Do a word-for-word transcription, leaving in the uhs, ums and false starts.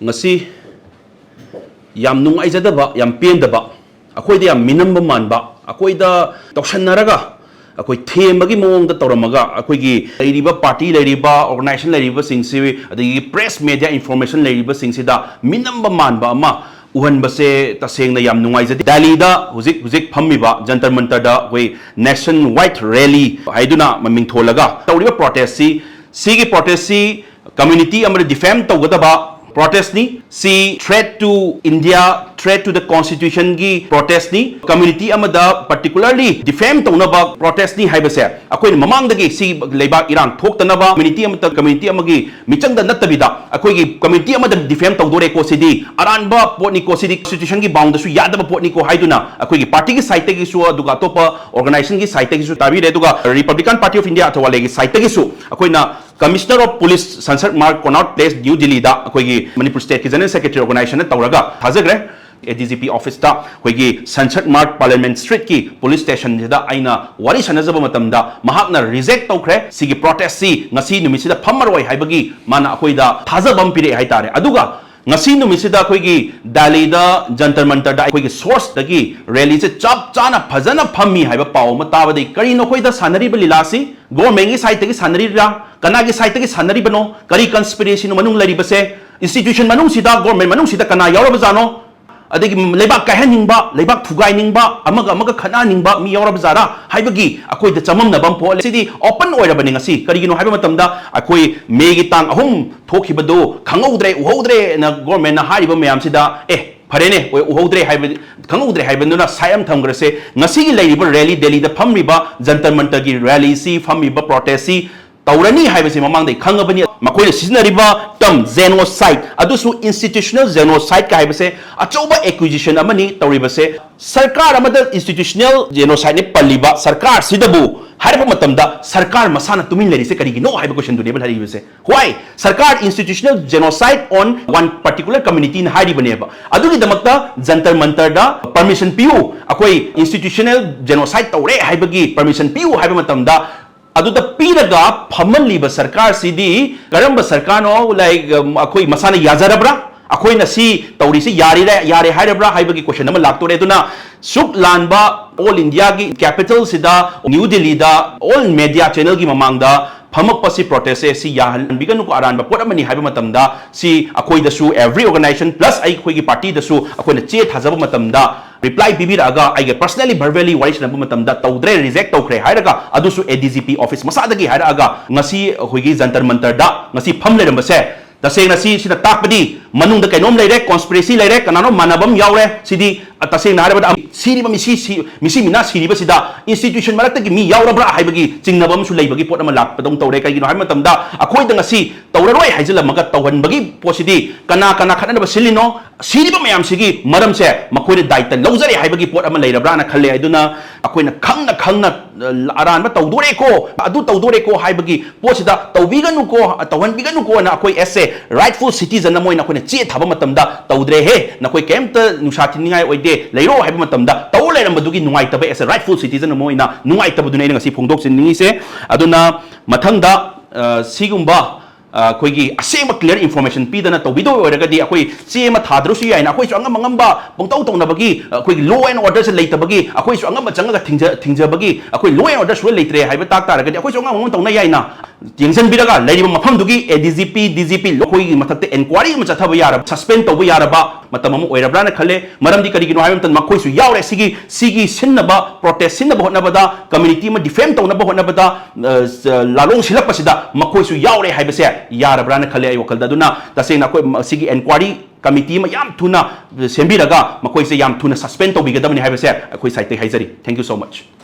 ꯉꯁꯤ ꯌꯥꯝ ꯅꯨꯡꯉꯥꯏꯖꯗꯕ, ꯌꯥꯝ ꯄꯦꯟꯗꯕ, ꯑꯩꯈꯣꯏꯗ ꯌꯥꯝ ꯃꯤꯅꯝꯕ ꯃꯥꯟꯕ, ꯑꯩꯈꯣꯏꯗ ꯇꯧꯁꯟꯅꯔꯒ ꯑꯩꯈꯣꯏ ꯊꯦꯝꯕꯒꯤ ꯃꯑꯣꯡꯗ ꯇꯧꯔꯝꯃꯒ ꯑꯩꯈꯣꯏꯒꯤ ꯂꯩꯔꯤꯕ ꯄꯥꯔꯇꯤ ꯂꯩꯔꯤꯕ ꯑꯣꯔꯒꯅꯥꯏꯖꯦꯁꯟ ꯂꯩꯔꯤꯕꯁꯤꯡꯁꯤ, ꯑꯗꯒꯤ ꯄ꯭ꯔꯦꯁ ꯃꯦꯗꯤꯌꯥ ꯏꯟꯐꯣꯔꯃꯦꯁꯟ ꯂꯩꯔꯤꯕꯁꯤꯡꯁꯤꯗ ꯃꯤꯅꯝꯕ ꯃꯥꯟꯕ ꯑꯃ ꯎꯍꯟꯕꯁꯦ ꯇꯁꯦꯡꯅ ꯌꯥꯝ ꯅꯨꯡꯉꯥꯏꯖꯗꯦ꯫ ꯗꯦꯜꯂꯤꯗ ꯍꯧꯖꯤꯛ ꯍꯧꯖꯤꯛ ꯐꯝꯃꯤꯕ ꯖꯟꯇꯔ ꯃꯟꯇꯔꯗ ꯑꯩꯈꯣꯏ ꯅꯦꯁꯟ ꯋꯥꯏꯗ ꯔꯦꯂꯤ ꯍꯥꯏꯗꯨꯅ ꯃꯃꯤꯡ ꯊꯣꯜꯂꯒ ꯇꯧꯔꯤꯕ ꯄ꯭ꯔꯣꯇꯦꯁꯁꯤ, ꯁꯤꯒꯤ ꯄ꯭ꯔꯣꯇꯦꯁꯁꯤ ꯀꯝꯃ꯭ꯌꯨꯅꯤꯇꯤ ꯑꯃꯗ ꯗꯤꯐꯦꯝ ꯇꯧꯒꯗꯕ ꯄ꯭ꯔꯣꯇꯦꯁꯅꯤ꯫ ꯁꯤ threat to India, threat to the constitutionꯒꯤ ꯄ꯭ꯔꯣꯇꯦꯁꯅꯤ꯫ ꯀꯝꯃ꯭ꯌꯨꯅꯤꯇꯤ ꯑꯃꯗ ꯄꯥꯔꯇꯤꯀꯨꯂꯔꯂꯤ ꯗꯤꯐꯦꯝ ꯇꯧꯅꯕ ꯄ꯭ꯔꯣꯇꯦꯁꯅꯤ ꯍꯥꯏꯕꯁꯦ ꯑꯩꯈꯣꯏꯅ ꯃꯃꯥꯡꯗꯒꯤ ꯁꯤ ꯂꯩꯕꯥꯛ ꯏꯔꯥꯡ ꯊꯣꯛꯇꯅꯕ, ꯀꯝꯃ꯭ꯌꯨꯅꯤꯇꯤ ꯑꯃꯠꯇ ꯀꯝꯃ꯭ꯌꯨꯅꯤꯇꯤ ꯑꯃꯒꯤ ꯃꯤꯆꯪꯗ ꯅꯠꯇꯕꯤꯗ ꯑꯩꯈꯣꯏꯒꯤ ꯀꯝꯃ꯭ꯌꯨꯅꯤꯇꯤ ꯑꯃꯗ ꯗꯤꯐꯦꯝ ꯇꯧꯗꯣꯔꯦꯀꯣ, ꯁꯤꯗꯤ ꯑꯔꯥꯟꯕ ꯄꯣꯠꯅꯤꯀꯣ, ꯁꯤꯗꯤ ꯀꯟꯁꯇꯤꯇ꯭ꯌꯨꯁꯟꯒꯤ ꯕꯥꯎꯟꯗꯁꯨ ꯌꯥꯗꯕ ꯄꯣꯠꯅꯤꯀꯣ ꯍꯥꯏꯗꯨꯅ ꯑꯩꯈꯣꯏꯒꯤ ꯄꯥꯔꯇꯤꯒꯤ ꯁꯥꯏꯠꯇꯒꯤꯁꯨ, ꯑꯗꯨꯒ ꯑꯇꯣꯞꯄ ꯑꯣꯔꯒꯅꯥꯏꯖꯦꯁꯟꯒꯤ ꯁꯥꯏꯠꯇꯒꯤꯁꯨ ꯇꯥꯕꯤꯔꯦ꯫ ꯑꯗꯨꯒ ꯔꯤꯄꯕ꯭ꯂꯤꯀꯥꯟ ꯄꯥꯔꯇꯤ ꯑꯣꯐ ꯏꯟꯗꯤꯌꯥ ꯑꯊꯋꯥꯂꯦꯒꯤ ꯁꯥꯏꯠꯇꯒꯤꯁꯨ ꯑꯩꯈꯣꯏꯅ Commissioner of Police Sansad Marg, Connaught Place, New Delhiꯗ ꯑꯩꯈꯣꯏꯒꯤ ꯃꯅꯤꯄꯨꯔ ꯁ꯭ꯇꯦꯠꯀꯤ ꯖꯦꯅꯔꯦꯜ ꯁꯦꯀ꯭ꯔꯦꯇꯔꯤ ꯑꯣꯔꯒꯅꯥꯏꯖꯦꯁꯟꯅ ꯇꯧꯔꯒ ꯊꯥꯖꯈ꯭ꯔꯦ꯫ ꯑꯦ ꯗꯤ ꯖꯤ ꯄꯤ ꯑꯣꯐꯤꯁꯇ ꯑꯩꯈꯣꯏꯒꯤ ꯁꯟꯁꯠ ꯃꯥꯔꯒ ꯄꯥꯔꯂꯤꯌꯥꯃꯦꯟꯠ ꯁ꯭ꯇ꯭ꯔꯤꯠꯀꯤ ꯄꯨꯂꯤꯁ ꯁ꯭ꯇꯦꯁꯟꯁꯤꯗ ꯑꯩꯅ ꯋꯥꯔꯤ ꯁꯥꯟꯅꯖꯕ ꯃꯇꯝꯗ ꯃꯍꯥꯛꯅ ꯔꯤꯖꯦꯛ ꯇꯧꯈ꯭ꯔꯦ꯫ ꯁꯤꯒꯤ ꯄ꯭ꯔꯣꯇꯦꯁꯁꯤ ꯉꯁꯤ ꯅꯨꯃꯤꯠꯁꯤꯗ ꯐꯝꯃꯔꯣꯏ ꯍꯥꯏꯕꯒꯤ ꯃꯥꯅ ꯑꯩꯈꯣꯏꯗ ꯊꯥꯖꯕ ꯑꯃ ꯄꯤꯔꯛꯑꯦ ꯍꯥꯏꯇꯥꯔꯦ꯫ ꯑꯗꯨꯒ ꯉꯁꯤ ꯅꯨꯃꯤꯠꯁꯤꯗ ꯑꯩꯈꯣꯏꯒꯤ ꯗꯦꯜꯂꯤꯗ ꯖꯟꯇꯔ ꯃꯟꯇꯔꯗ ꯑꯩꯈꯣꯏꯒꯤ ꯁꯣꯔꯁꯇꯒꯤ ꯔꯦꯂꯤꯁꯦ ꯆꯞ ꯆꯥꯅ ꯐꯖꯅ ꯐꯝꯃꯤ ꯍꯥꯏꯕ ꯄꯥꯎ ꯑꯃ ꯇꯥꯕꯗꯒꯤ ꯀꯔꯤꯅꯣ ꯑꯩꯈꯣꯏꯗ ꯁꯥꯟꯅꯔꯤꯕ ꯂꯤꯂꯥꯁꯤ? ꯒꯣꯔꯃꯦꯟꯒꯤ ꯁꯥꯏꯠꯇꯒꯤ ꯁꯥꯟꯅꯔꯤꯕ꯭ꯔꯥ? ꯀꯅꯥꯒꯤ ꯁꯥꯏꯠꯇꯒꯤ ꯁꯥꯟꯅꯔꯤꯕꯅꯣ? ꯀꯔꯤ ꯀꯟꯁꯄꯤꯔꯦꯁꯤꯅꯣ ꯃꯅꯨꯡ ꯂꯩꯔꯤꯕꯁꯦ? ꯏꯟꯁꯇꯤꯇ꯭ꯌꯨꯁꯟ ꯃꯅꯨꯡꯁꯤꯗ, ꯒꯣꯔꯃꯦꯟ ꯃꯅꯨꯡꯁꯤꯗ ꯀꯅꯥ ꯌꯥꯎꯔꯕꯖꯥꯠꯅꯣ? ꯑꯗꯒꯤ ꯂꯩꯕꯥꯛ ꯀꯥꯏꯍꯟꯅꯤꯡꯕ, ꯂꯩꯕꯥꯛ ꯊꯨꯒꯥꯏꯅꯤꯡꯕ, ꯑꯃꯒ ꯑꯃꯒ ꯈꯠꯅꯍꯟꯅꯤꯡꯕ ꯃꯤ ꯌꯥꯎꯔꯕꯖꯥꯠꯔꯥ ꯍꯥꯏꯕꯒꯤ ꯑꯩꯈꯣꯏꯗ ꯆꯃꯝꯅꯕ ꯑꯃ ꯄꯣꯛꯍꯜꯂꯦ꯫ ꯁꯤꯗꯤ ꯑꯣꯄꯟ ꯑꯣꯏꯔꯕꯅꯤ ꯉꯁꯤ꯫ ꯀꯔꯤꯒꯤꯅꯣ ꯍꯥꯏꯕ ꯃꯇꯝꯗ ꯑꯩꯈꯣꯏ ꯃꯦꯒꯤ ꯇꯥꯡ ꯑꯍꯨꯝ ꯊꯣꯛꯈꯤꯕꯗꯣ ꯈꯪꯍꯧꯗ꯭ꯔꯦ, ꯎꯍꯧꯗ꯭ꯔꯦꯅ ꯒꯣꯔꯃꯦꯟꯅ ꯍꯥꯏꯔꯤꯕ ꯃꯌꯥꯝꯁꯤꯗ, ꯑꯦ, ꯐꯔꯦꯅꯦ, ꯎꯍꯧꯗ꯭ꯔꯦ ꯍꯥꯏꯕ, ꯈꯪꯍꯧꯗ꯭ꯔꯦ ꯍꯥꯏꯕꯗꯨꯅ ꯁꯥꯏꯠ ꯑꯃ ꯊꯝꯈ꯭ꯔꯁꯦ꯫ ꯉꯁꯤꯒꯤ ꯂꯩꯔꯤꯕ ꯔꯦꯂꯤ, ꯗꯦꯜꯂꯤꯗ ꯐꯝꯃꯤꯕ ꯖꯟꯇꯔ ꯃꯟꯇꯔꯒꯤ ꯔꯦꯂꯤꯁꯤ, ꯐꯝꯃꯤꯕ ꯄ꯭ꯔꯣꯇꯦꯁꯁꯤ ꯇꯧꯔꯅꯤ ꯍꯥꯏꯕꯁꯤ ꯃꯃꯥꯡꯗꯩ ꯈꯪꯉꯕꯅꯤ꯫ ꯃꯈꯣꯏꯅ ꯁꯤꯖꯤꯟꯅꯔꯤꯕ ꯇꯔꯝ genocide, ꯑꯗꯨꯁꯨ institutional genocide ꯀ ꯍꯥꯏꯕꯁꯦ ꯑꯆꯧꯕ ꯑꯦꯀ꯭ꯌꯨꯖꯦꯁꯟ ꯑꯃꯅꯤ ꯇꯧꯔꯤꯕꯁꯦ꯫ ꯁꯔꯀꯥꯔ ꯑꯃꯗ institutional genocide ꯅꯤ ꯄꯜꯂꯤꯕ ꯁꯔꯀꯥꯔꯁꯤꯗꯕꯨ ꯍꯥꯏꯔꯛꯄ ꯃꯇꯝꯗ ꯁꯔꯀꯥꯔ ꯃꯁꯥꯅ ꯇꯨꯃꯤꯟ ꯂꯩꯔꯤꯁꯦ ꯀꯔꯤꯒꯤꯅꯣ ꯍꯥꯏꯕ ꯀꯣꯏꯁꯟꯗꯨꯅꯦꯕ ꯍꯥꯏꯔꯤꯕꯁꯦ꯫ Why? ꯁꯔꯀꯥꯔ institutional genocide on one particular community ꯅ ꯍꯥꯏꯔꯤꯕꯅꯦꯕ꯫ ꯑꯗꯨꯒꯤꯗꯃꯛꯇ ꯖꯟꯇꯔ ꯃꯟꯇꯔꯗ ꯄꯔꯃꯤꯁꯟ ꯄꯤꯌꯨ, ꯑꯩꯈꯣꯏ institutional genocide ꯇꯧꯔꯦ ꯍꯥꯏꯕꯒꯤ ꯄꯔꯃꯤꯁꯟ ꯄꯤꯌꯨ ꯍꯥꯏꯕ ꯃꯇꯝꯗ, ꯑꯗꯨꯗ ꯄꯤꯔꯒ ꯐꯝꯍꯜꯂꯤꯕ ꯁꯔꯀꯥꯔꯁꯤꯗꯤ ꯀꯔꯝꯕ ꯁꯔꯀꯥꯔꯅꯣ? Like, ꯑꯩꯈꯣꯏ ꯃꯁꯥꯅ ꯌꯥꯖꯔꯕ꯭ꯔꯥ? ꯑꯩꯈꯣꯏꯅ ꯁꯤ ꯇꯧꯔꯤꯁꯤ ꯌꯥꯔꯤꯔꯦ, ꯌꯥꯔꯦ ꯍꯥꯏꯔꯕ꯭ꯔꯥ ꯍꯥꯏꯕꯒꯤ question ꯑꯃ ꯂꯥꯛꯇꯣꯔꯦ꯫ ꯑꯗꯨꯅ ꯁꯨꯛ ꯂꯥꯟꯕ all India ꯒꯤ capital ꯁꯤꯗ, New Delhi ꯗ, all media channel ꯒꯤ ꯃꯃꯥꯡꯗ ꯐꯝꯃꯛꯄꯁꯤ, protest ꯁꯦ, ꯁꯤ ꯌꯥꯍꯟꯕꯤꯒꯅꯨꯀꯣ, ꯑꯔꯥꯟꯕ ꯄꯣꯠ ꯑꯃꯅꯤ ꯍꯥꯏꯕ ꯃꯇꯝꯗ, ꯁꯤ ꯑꯩꯈꯣꯏꯗꯁꯨ, every organization plus ꯑꯩꯈꯣꯏꯒꯤ party ꯗꯁꯨ ꯑꯩꯈꯣꯏꯅ ꯆꯦ ꯊꯥꯖꯕ ꯃꯇꯝꯗ reply ꯄꯤꯕꯤꯔꯛꯑꯒ, ꯑꯩꯒ personally verbally ꯋꯥꯔꯤ ꯁꯥꯟꯅꯕ ꯃꯇꯝꯗ ꯇꯧꯗ꯭ꯔꯦ, reject ꯇꯧꯈ꯭ꯔꯦ ꯍꯥꯏꯔꯒ, ꯑꯗꯨꯁꯨ A D G P office ꯃꯁꯥꯗꯒꯤ ꯍꯥꯏꯔꯛꯑꯒ, ꯉꯁꯤ ꯑꯩꯈꯣꯏꯒꯤ ꯖꯟꯇꯔ ꯃꯟꯇꯔꯗ ꯉꯁꯤ ꯐꯝ ꯂꯩꯔꯝꯕꯁꯦ, ꯇꯁꯦꯡꯅ ꯁꯤ, ꯁꯤꯅ ꯇꯥꯛꯄꯗꯤ ꯃꯅꯨꯡꯗ ꯀꯩꯅꯣꯝ ꯂꯩꯔꯦ, conspiracy ꯂꯩꯔꯦ, ꯀꯅꯥꯅꯣ ꯃꯥꯟꯅꯕ ꯑꯃ ꯌꯥꯎꯔꯦ꯫ ꯁꯤꯗꯤ, ꯑ, ꯇꯁꯦꯡꯅ ꯍꯥꯏꯔꯕꯗ, ꯁꯤꯔꯤꯕ ꯃꯤꯁꯤ, ꯁꯤ, ꯃꯤꯁꯤ ꯃꯤꯅꯥ ꯁꯤꯔꯤꯕꯁꯤꯗ institution ꯃꯔꯛꯇꯒꯤ ꯃꯤ ꯌꯥꯎꯔꯕ꯭ꯔꯥ ꯍꯥꯏꯕꯒꯤ ꯆꯤꯡꯅꯕ ꯑꯃꯁꯨ ꯂꯩꯕꯒꯤ ꯄꯣꯠ ꯑꯃ ꯂꯥꯛꯄꯗꯧꯅ ꯇꯧꯔꯦ꯫ ꯀꯩꯒꯤꯅꯣ ꯍꯥꯏꯕ ꯃꯇꯝꯗ, ꯑꯩꯈꯣꯏꯗ ꯉꯁꯤ ꯇꯧꯔꯔꯣꯏ ꯍꯥꯏꯖꯤꯜꯂꯝꯃꯒ ꯇꯧꯍꯟꯕꯒꯤ ꯄꯣꯠꯁꯤꯗꯤ ꯀꯅꯥ ꯀꯅꯥ ꯈꯠꯅꯅꯕ ꯁꯤꯜꯂꯤꯅꯣ? ꯁꯤꯔꯤꯕ ꯃꯌꯥꯝꯁꯤꯒꯤ ꯃꯔꯝꯁꯦ ꯃꯈꯣꯏꯅ ꯗꯥꯏꯇ ꯂꯧꯖꯔꯦ ꯍꯥꯏꯕꯒꯤ ꯄꯣꯠ ꯑꯃ ꯂꯩꯔꯕ꯭ꯔꯥꯅ ꯈꯜꯂꯦ꯫ ꯑꯗꯨꯅ ꯑꯩꯈꯣꯏꯅ ꯈꯪꯅ ꯈꯪꯅ, ꯑ, ꯑꯔꯥꯟꯕ ꯇꯧꯗꯣꯔꯦꯀꯣ, ꯑꯗꯨ ꯇꯧꯗꯣꯔꯦꯀꯣ ꯍꯥꯏꯕꯒꯤ ꯄꯣꯠꯁꯤꯗ ꯇꯧꯕꯤꯒꯅꯨꯀꯣ, ꯇꯧꯍꯟꯕꯤꯒꯅꯨꯀꯣꯅ ꯑꯩꯈꯣꯏ as a rightful citizen ꯑꯃ ꯑꯣꯏꯅ ꯑꯩꯈꯣꯏꯅ ꯆꯦ ꯊꯥꯕ ꯃꯇꯝꯗ, "ꯇꯧꯗ꯭ꯔꯦꯍꯦ, ꯅꯈꯣꯏ ꯀꯩꯝꯇ ꯅꯨꯡꯁꯥ ꯊꯤꯅꯤꯡꯉꯥꯏ ꯑꯣꯏꯗꯦ, ꯂꯩꯔꯣ" ꯍꯥꯏꯕ ꯃꯇꯝꯗ ꯇꯧ ꯂꯩꯔꯝꯕꯗꯨꯒꯤ ꯅꯨꯡꯉꯥꯏꯇꯕ, as a rightful citizen ꯑꯃ ꯑꯣꯏꯅ ꯅꯨꯡꯉꯥꯏꯇꯕꯗꯨꯅ ꯑꯩꯅ ꯉꯁꯤ ꯐꯣꯡꯗꯣꯛꯆꯅꯤꯡꯉꯤꯁꯦ꯫ ꯑꯗꯨꯅ ꯃꯊꯪꯗ, ꯑ, ꯁꯤꯒꯨꯝꯕ ꯑ, ꯑꯩꯈꯣꯏꯒꯤ ꯑꯁꯦꯡꯕ clear information ꯄꯤꯗꯅ ꯇꯧꯕꯤꯗꯧ ꯑꯣꯏꯔꯒꯗꯤ, ꯑꯩꯈꯣꯏ ꯆꯦ ꯑꯃ ꯊꯥꯗ꯭ꯔꯁꯨ ꯌꯥꯏꯅ, ꯑꯩꯈꯣꯏꯁꯨ ꯑꯉꯝ ꯑꯉꯝꯕ ꯄꯪꯇꯧ ꯇꯧꯅꯕꯒꯤ, ꯑ, ꯑꯩꯈꯣꯏꯒꯤ law and order ꯁꯦ ꯂꯩꯇꯕꯒꯤ, ꯑꯩꯈꯣꯏꯁꯨ ꯑꯉꯝꯕ ꯆꯪꯉꯒ ꯊꯤꯡꯖ-, ꯊꯤꯡꯖꯕꯒꯤ, ꯑꯩꯈꯣꯏ law and order ꯁꯨꯡꯂꯩ ꯂꯩꯇ꯭ꯔꯦ ꯍꯥꯏꯕ ꯇꯥꯛ ꯇꯥꯔꯒꯗꯤ, ꯑꯩꯈꯣꯏꯁꯨ ꯑꯉꯝ ꯑꯉꯝ ꯇꯧꯅ ꯌꯥꯏꯅ꯫ ꯌꯦꯡꯁꯤꯟꯕꯤꯔꯒ ꯂꯩꯔꯤꯕ ꯃꯐꯝꯗꯨꯒꯤ A D G P, D G P ꯑꯩꯈꯣꯏꯒꯤ ꯃꯊꯛꯇ inquiry ꯑꯃ ꯆꯠꯊꯕ ꯌꯥꯔꯕ, suspend ꯇꯧꯕ ꯌꯥꯔꯕ ꯃꯇꯝ ꯑꯃ ꯑꯣꯏꯔꯕ꯭ꯔꯥꯅ ꯈꯜꯂꯦ꯫ ꯃꯔꯝꯗꯤ ꯀꯔꯤꯒꯤꯅꯣ ꯍꯥꯏꯕ ꯃꯇꯝꯗ, ꯃꯈꯣꯏꯁꯨ ꯌꯥꯎꯔꯦ ꯁꯤꯒꯤ, ꯁꯤꯒꯤ ꯁꯤꯟꯅꯕ, protest ꯁꯤꯟꯅꯕ ꯍꯣꯠꯅꯕꯗ, community ꯑꯃ defame ꯇꯧꯅꯕ ꯍꯣꯠꯅꯕꯗ, ꯑ, ꯁ-, ꯂꯥꯂꯣꯡ ꯁꯤꯜꯂꯛꯄꯁꯤꯗ ꯃꯈꯣꯏꯁꯨ ꯌꯥꯎꯔꯦ ꯍꯥꯏꯕꯁꯦ ꯌꯥꯔꯕ꯭ꯔꯥꯅ ꯈꯜꯂꯦ ꯑꯩ ꯋꯥꯈꯜꯗ꯫ ꯑꯗꯨꯅ ꯇꯁꯦꯡꯅ ꯑꯩꯈꯣꯏ ꯃꯁꯤꯒꯤ inquiry committee ꯑꯃ ꯌꯥꯝ ꯊꯨꯅ ꯁꯦꯝꯕꯤꯔꯒ ꯃꯈꯣꯏꯁꯦ ꯌꯥꯝ ꯊꯨꯅ suspend ꯇꯧꯕꯤꯒꯗꯕꯅꯤ ꯍꯥꯏꯕꯁꯦ ꯑꯩꯈꯣꯏ side ꯇꯒꯤ ꯍꯥꯏꯖꯔꯤ꯫ Thank you so much꯫